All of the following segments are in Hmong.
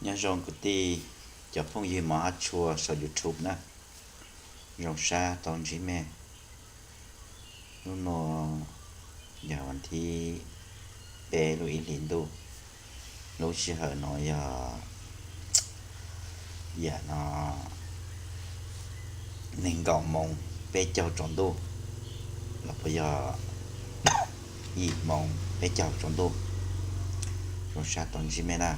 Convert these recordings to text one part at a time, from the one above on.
Nyob zoo kwv tij, cov phooj ywg mov hab tshua saum YouTube na, zoo sab tau ntsib mej. Hnub no yog vas thib peb lub ib hlis ntuj, lub sij hawm no yog yam no nees nkaum moos peb caug tsaus ntuj los puas yog yim moos peb caug tsaus ntuj. Zoo sab tau ntsib mej na.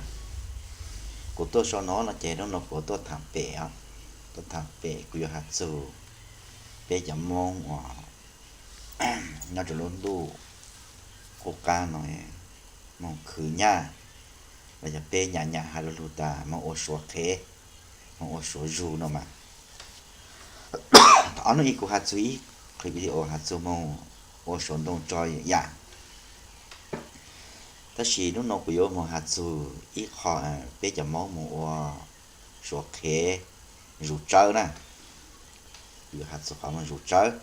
Kuv tuaj sau no no ces hnub no kuv tuaj tham pem os, tuaj tham pem kuv yuav has txug peb cov Moob uas nyob rau lub ntuj qub qab no, moog khwv nyaj, los yog peb nyam nyam has lug lug tas moog ua suav qhev, moog ua suav zug no mas. Thaum ob hnub ib kuv has txug ib qhov video has txug moog ua suav ntoo tso yam, tab sis hnub no kuv yuav moog has txug ib qho peb cov Moob moog ua suav qhev zuv tsawb na. Kuv yuav has txug qhov moog zuv tsawb.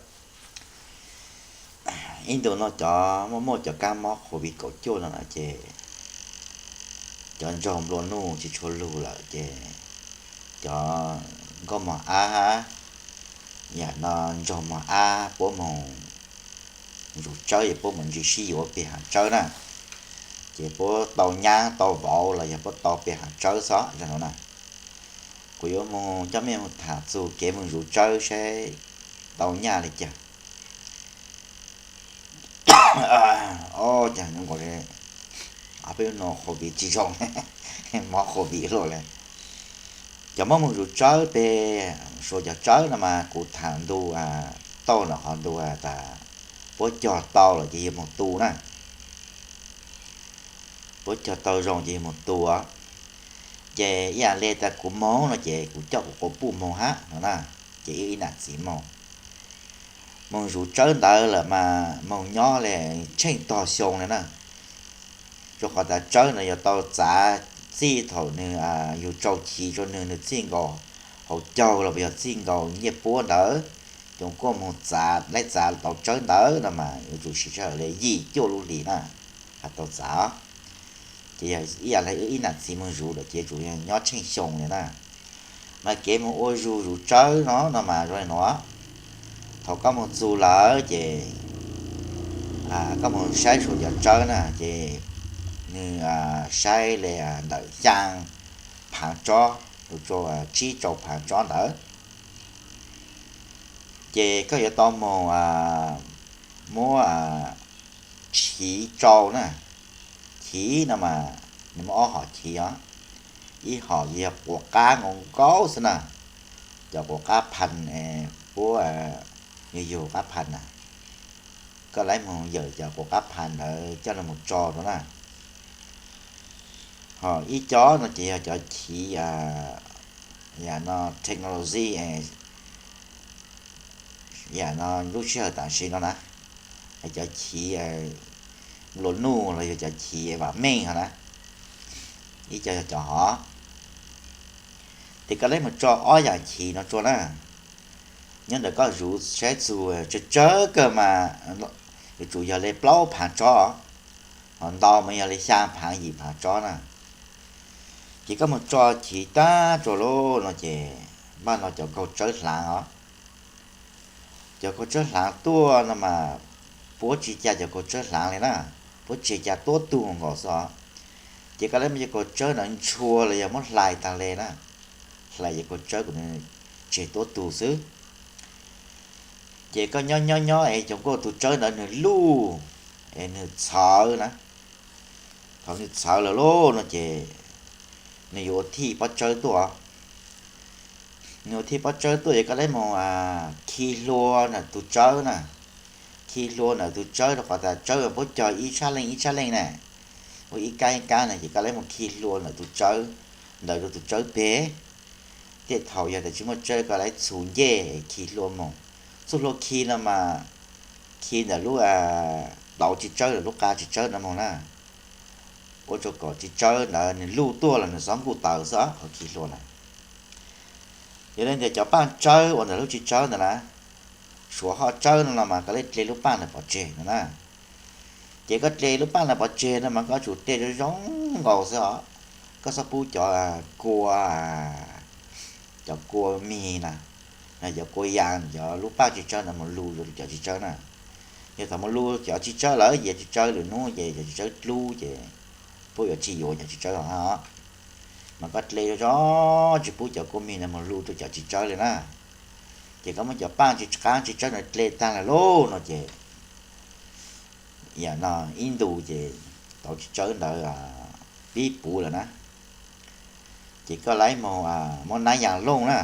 Ib ntus no cov muaj muaj cov kab mob Covid kaum cuaj no na ces cov ntsaug nplua nuj tsis tshua lug lawm ces cov nkauj mog ab, yam no ntsaug mog ab puab moog zuv tsawb, yog puab mus ntsis sib yuav peg hav tsawb na, ces puab tau nyab tau vauv los yog puab tau peg hav tsawb xwb no na. Kuv yuav moog coj mej moog tham txug kev moog zuv tsawb saib tau nyaj li cas. Ob, cas nyuaj nkaus li, peb lub no Covid tsis zoo, mob Covid luaj li. Cov mob moog zuv tsawb peg suav cov tsawb no mas kuv tham ntu tauj ntawm qhov ntu tas puab cog tau lawm ces yog moog tu na. Puab cog tau zoo ces yog moog tu. Ces ib yam le tas kuv moog no ces kuv coj kuv quas puj moog hab no na, ces ib nam txiv moog, moog zuv tsawb ntawd lawm mas moog nyob li tsheej tog xyoo li na. Rua qhov tas tsawb ntawd yog tau txav txij thaum nwg yug tsau chiv rua nwg, nwg txij nkaus hauv caug los yog txij nkaus nyiaj puab ntawd, cov kuaj moog txav, laib txav tau tsawb ntawd no mas yuav tsum siv sij hawm li yim cuaj lub hlis na has tau txav. Ces yog ib yam le wb ib nam txiv moog zuv lawm ces yuav tsum nyob tsheej xyoo li na. Mas kev moog ua zug zuv tsawb no no mas zoo li no, thaum koj moog txug lawm ces koj moog saib suav cov tsawb na ces nwg saib li ntawm xyaa phaav tsob, lug rua tsib rau phaav tsob ntawd. Ces koj yuav tau moog muab chiv rau na. Chiv no mas nws muaj ob hom chiv os. Ib hom yog quav qab nkaus nkaus xwb na, cov quav qab phan, puab yug yug qab phan na. Koj laib moog yawm cov quav qab phan ntawd coj lug moog tso rau na. Ho ib co no ces yog cov chiv yam no technology, yam no lub sij hawm tam sim no na, cov chiv nplua nuj los yog cov chiv vam meej ho na, ib co yog cov hov. Ces koj laib moog tso ob yam chiv no rua na. Nyob ntawm koj zuv saib txug tsawg tsawg kawg mas yuav tsum yog li plaub phaav tsob, ho ntau mas yog li xyaa phaav yim phaav tsob na. Ces koj moog tso chiv tag rua lawm no ces npaj no cov kaug tsawb hlaav os. Cov kaug tsawb hlaav tuaj no mas puab tsis ca cov kaug tsawb hlaav li na, puab tseg ca tuab tug nkaus xwb os. Ces koj laib muab cov kaug tsawb ntawd ntshua los yog muab hlais taag le na, hlais cov kaug tsawb kom nws tseg tuab tug xwb. Ces koj nyob nyob nyob es cov nkuaj tug tsawb ntawd nwg luj es nwg txhawv na. Thaum nwg txhawv lawm lauj no ces nwg yuav ua thij pob tsawb tuaj. Nwg ua thij pob tsawb tuaj ces koj laib moog khi hlua ntawm tug tsawb na. Khi hlua ntawm tug tsawb rau qhov tas tsawb puab cog ib tshab leej ib tshab leej na, ua ib kab ib kab na ces koj laib moog khi hlua ntawm tug tsawb ntawd rau tug tsawb peg. Tej thaum yog tas tsis muaj tsawb koj laib txhu ncej khi hlua moog. Txuj hlua khi no mas khi ntawm lub tauv txiv tsawb, lub qab txiv tsawb no moog na, ua rua kom txiv tsawb ntawd nwg luj tuaj los nwg xob nkuj taws xwb qhov khi hlua na. Yog le ntawd cov paaj tsawb uas ntawm lub txiv tsawb ntawd na, suav hoj tsawb no los mas koj laib dle lub paaj ntawd pov tseg no na. Ces koj dle lub paaj ntawd pov tseg no mas koj tsum dle zoo zoo nkaus xwb os. koj txhob pub cov kua, cov kua mis na, cov kua yas, cov lub paj txiv tsawb ntawd mus lu rau cov txiv tsawb na. Yog thaum mus lu cov txiv tsawb lawm ces txiv tsawb lwm hnub ces cov txiv tsawb dlub ces puab yuav tsis yuav cov txiv tsawb os. Mas koj dle zog zog tsis pub cov kua mis ntawd mus lu rau cov txiv tsawb li na. Ces koj muab cov paj txiv qaab txiv tsawb ntawd dle taag lawm lauj no ces, yam no ib ntus ces tauv txiv tsawb ntawd pib puv lawm na. Ces koj laib moog muab naab yas looj na,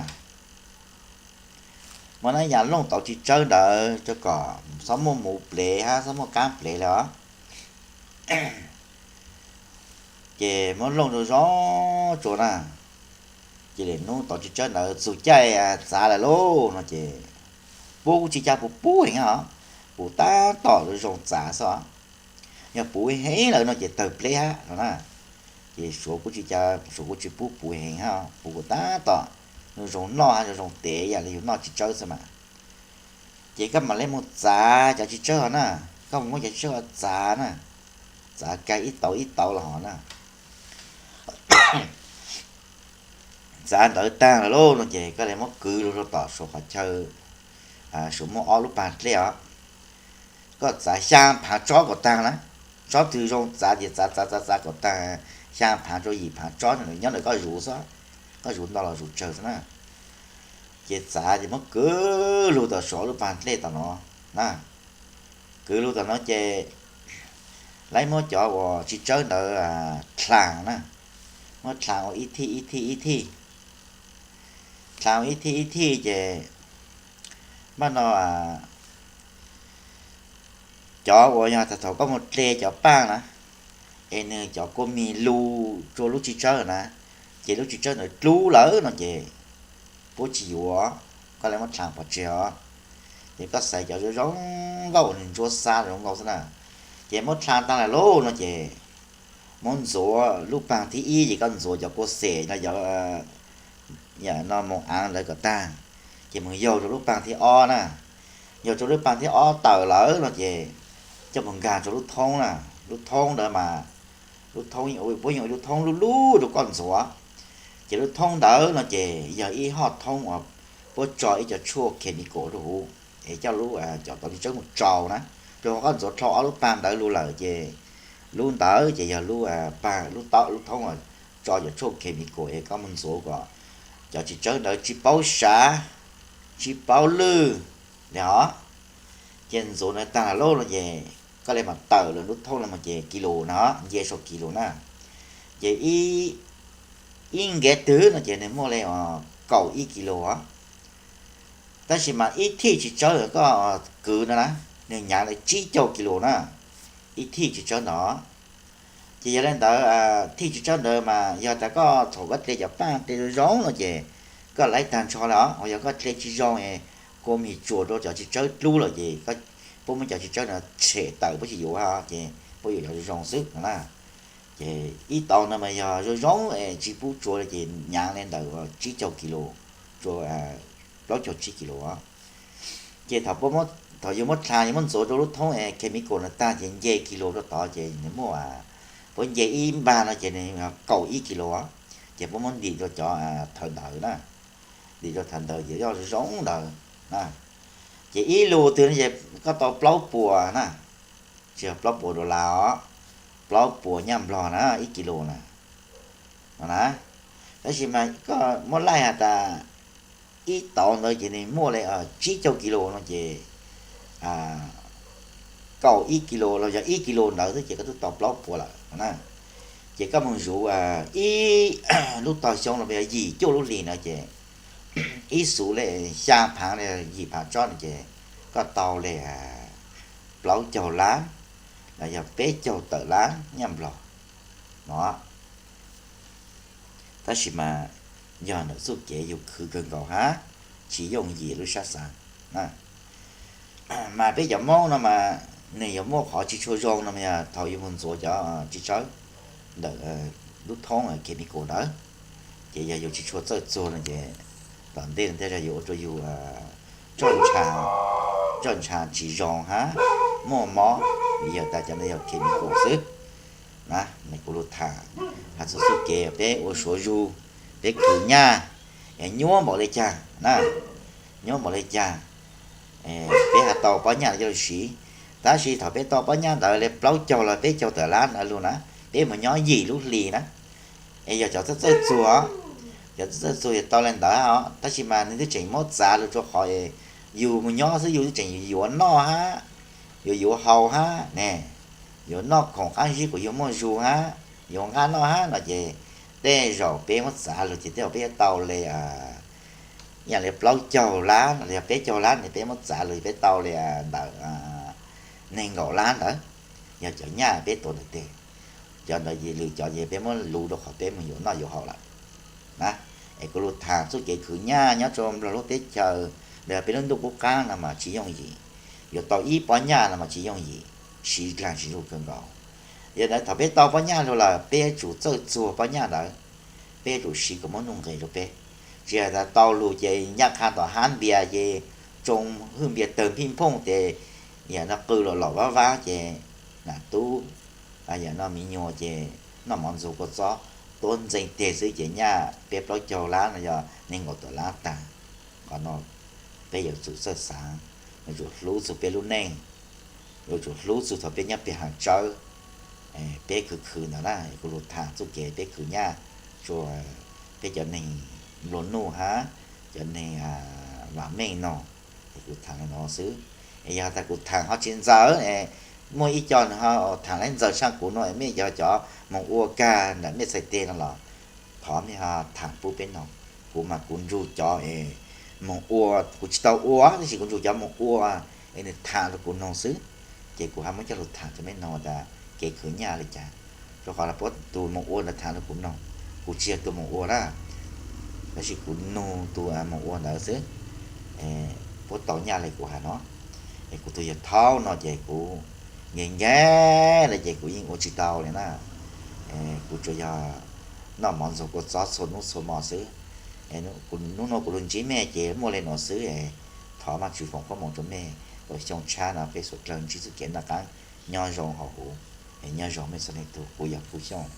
muab naab yas looj tauv txiv tsawb ntawd rau kom txhob muaj muv plev hab txhob muaj kaab plev li os. Ces muab looj zog zog tsua na. Ces lwm hnub tauv txiv tsawb ntawd txug caij txav lawm lauj no ces puab kuj tsis ca puv puv heev os, puv tab tom zoo zoo txav xwb os. Yog puv heev lawm no ces tawg pleb hab no na. Ces Suav kuj tsis ca, Suav kuj tsis pub puv heev hab, puv kuj tab tom zoo zoo noj hab zoo zoo tev yam li yus noj txiv tsawb xwb mas. Ces koj mam le moog txav cov txiv tsawb hov na, koj mus muab cov txiv tsawb hov txav na, txav kag ib tauv ib tauv los hov na. Txav ntawd taag lawm lauj no ces koj le muab kwv lug rau tom Suav qhov chaw, Suav muaj ob lub paag dlej os. Koj txav xyaa phaav tsob kom taag na, tsob twg zoo txav ces txav txav txav txav kom taag, xyaa phaav rua yim phaav tsob nyob ntawm koj zuv xwb, koj zuv nto los zuv tsawg xwb na. Ces txav ces muab kwv lug tom Suav ob lub paag dlej tom no na. Kwv lug tom no ces laib muab cov uas txiv tsawb ntawd dlaag na, muab dlaag ua ib thij ib thij ib thij, dlaag ua ib thij ib thij ces npaj no cov uas yog thaum koj mus dle cov paaj na, es nwg cov kua mis lug rua lub txiv tsawb na, ces lub txiv tsawb ntawd dlub lawm no ces puab tsis yuav, koj le muab dlaag pov tseg os. Ces koj xaiv cov zoo zoo nkauj uas nwg ntsuab xab zoo nkauj xwb na. Ces muab dlaag taag lawm lauj no ces muab ntxuav lub paag thib ib ces koj ntxuav cov kua xem no, cov no moog aav ntawd kom taag, ces moog yaug rua lub paag thib ob na. Yaug rua lub paag thib ob tawm lawm no ces coj moog nkaag rua lub thoob na. Lub thoob ntawd mas lub thoob, puab yeej ua lub thoob lub lub rua koj ntxuav. Ces lub thoob ntawd no ces yog ib hoj thoob uas puab tso ib co tshuaj chemical rua huv, es coj lub, cov tauv txiv tsawb moog tsau na. Rua qhov koj ntxuav dlhau ob lub paag ntawd lug lawm ces lub ntawd ces yog lub, lub thoob uas tso cov tshuaj chemical es koj moog ntxuav kom cov txiv tsawb ntawd tsis paub sav, tsis paub lwj li os. Ces ntxuav ntawd taag lawm lauj no ces koj le maam tawm lawm lub thoob no mas ces kis lus no, nce sau kis lus na. Ces ib nkev twg no ces nwg muaj le kaum ib kis lus os. Tab sis mas ib thij txiv tsawb koj kwv no na, nwg nyaav le tsib caug kis lus na, ib thij txiv tsawb ntawd. Ces yog le ntawd, thij txiv tsawb ntawd mas yog tas koj thaum koj dle cov paaj dle zoo zoo no ces koj laib taag nrho le os. Ho yog koj dle tsis zoo es kua mis tsuas rua cov txiv tsawb dlub lawm ces puab muab cov txiv tsawb no tshem tawm puab tsis yuav ces puab yuav cov zoo zoo xwb no na. Ces ib tauv ntawd mas yog zoo zoo es tsis pub tsuav le ces nyaav le ntawm tsib caug kis lus, tsua plaub caug tsib kis lus. Ces thaum, thaum yug muab dlaag yug muab ntxuav rua lub thoob es chemical no taag ces nce kis lus rua tod ces nwg muaj, puab nce ib npaag no ces nwg kaum ib kis lus, ces puab muab ntim rua cov thawv ntawd na, ntim rua thawv ntawd ces yog zoo zoo ntawd na. Ces ib lus twg no ces koj tau plaub puas na, tsis yog plaub puas dollar os, plaub puas nyaj nplog na ib kis lus na. No na, tab sis mas koj muab laij has tas ib tauv ntawd ces nwg muaj le tsib caug kis lus no ces kaum ib kis lus los yog ib kis lus ntawd xwb ces koj twb tau plaub puas lawm na. Ces koj moog zuv ib lub tog xyoob los yog yim cuaj lub hlis na ces ib xuv le xyaa phaav los yog yim phaav tsob no ces koj tau le plaub caug lab los yog peb caug tawm lab nyaj nplog no. Tab sis mas yog ntawm txuj kev yug khwv kawg nkaus hab tsis yooj yim lub sab xav. Mas peb cov Moob no mas nwg yuav muaj qhov tsis tshua zoo no mas yog thaum yug moog ntxuav cov txiv tsawb ntawm lub thoob chemical ntawd, ces yog yug tsis tshua txawj txuag no ces tom ntej no tej zag yuav ua rua yug txoj ntsha tsis zoo hab muaj mob, vim yog tas cov ntawd yog chemical xwb. Na, kuv lug tham has txug txuj kev peb ua suav zug, peb khwv nyaj, nyuaj npaum le caag na, nyuaj npaum le caag, peb has tau pob nyaj coj lug siv. Tab sis thaum peb tau pob nyaj ntawd le plaub caug los peb caug tawm lab ntawd lug na, peb moog nyob yim lub hlis na. Es yog cov txawj txawj txuag, cov txawj txawj txuag yog tau le ntawd os, tab sis mas nwg twb tseem muab txav lug rua qhov yug moog nyob xwb, yug twb tseem yuav noj hab, yuav yuav haus hab ne, yuav noj khoom qab zib kuas yug muaj zug hab, yuav nqaj noj hab no ces tej zaum peb muab txav lug ces tej zaum peb yuav tau le ib yaam le plaub caug lab los yog peb caug lab ne, peb muab txav lug peb tau le ntawm neeg nkaum lab ntawd, yog cov nyaj peb tua ntawd teg. Cov ntawd lwm cov ces peb muab luv rua qhov peb moog yuav noj yuav haus lawm na. Es kuv lug tham txuj kev khwv nyaj nyob rua nplog lub teb chaws, los yog peb lub ntuj qub qaab no mas tsis yooj yim. Yuav tau ib pob nyaj no mas tsis yooj yim, siv dlaag siv zug kawg nkaus. Yog ntawd thaum peb tau pob nyaj lug lawm peb yuav tsum txawj txuag pob nyaj ntawd, peb yuav tsum siv kom muaj nuj nqis rua peb. Tsis yog tas tau lug ces ncaj qha tom hab npias ces tsoo hwj npias tawg phij phooj tes yam no qw lom lom vab vab ces nam tub, yam no miv nyuas ces noj mov ntxuag kua txob tuab ntxeeg teg xwb ces nyaj peb plaub caug lab no yog neeg nkaum tawm lab taag. Qhov no peb yuav tsum txawj xaav, yuav tsum hlub txug peb lub neej, yuav tsum hlub txug thaum peb nyob peg hav tsawb, peb khwv khwv ntawd na. Kuv lug tham txuj kev peb khwv nyaj rua peb cov neeg nplua nuj hab cov neeg vam meej no, es kuv tham le no xwb. Es yog tas kuv tham ho tsis ntxaws, muaj ib co nwg ho tham le ntxaws tshaaj kuv no, mej yog cov moog ua kag ntawm mej txhais teg no los thov mej ho tham pub peb noog. Kuv mas kuv nrug cov moog ua, kuv tsis tau ua tab sis kuv nrug cov moog ua es nwg tham rua kuv noog xwb, ces kuv ho muab coj lug tham rua mej noog tas kev khwv nyaj le caag. Rua qhov puab tug moog ua ntawd tham rua kuv noog, kuv tsis yog tug moog ua na, tab sis kuv nug tug moog ua ntawd xwb, puab tau nyaj le kuv has no. Es kuv tug yawg thaub no ces kuv nkees nkees le ces kuv yeej ua tsis tau le na. Kuv tsuas yog noj mov ntxuag kua txob txhua nub txhua mo xwb. Nub nuav kuv lug ntsib mej ces muaj le nuav xwb. Thov Vaajtswv foom koob moov rua mej, ua xyoo tshab no peb suav dlawg ntsib txuj kev noj qaab nyob zoo hauv huv. Nyob zoo mej txhua leej tug, kuv yog Kuv Xyooj.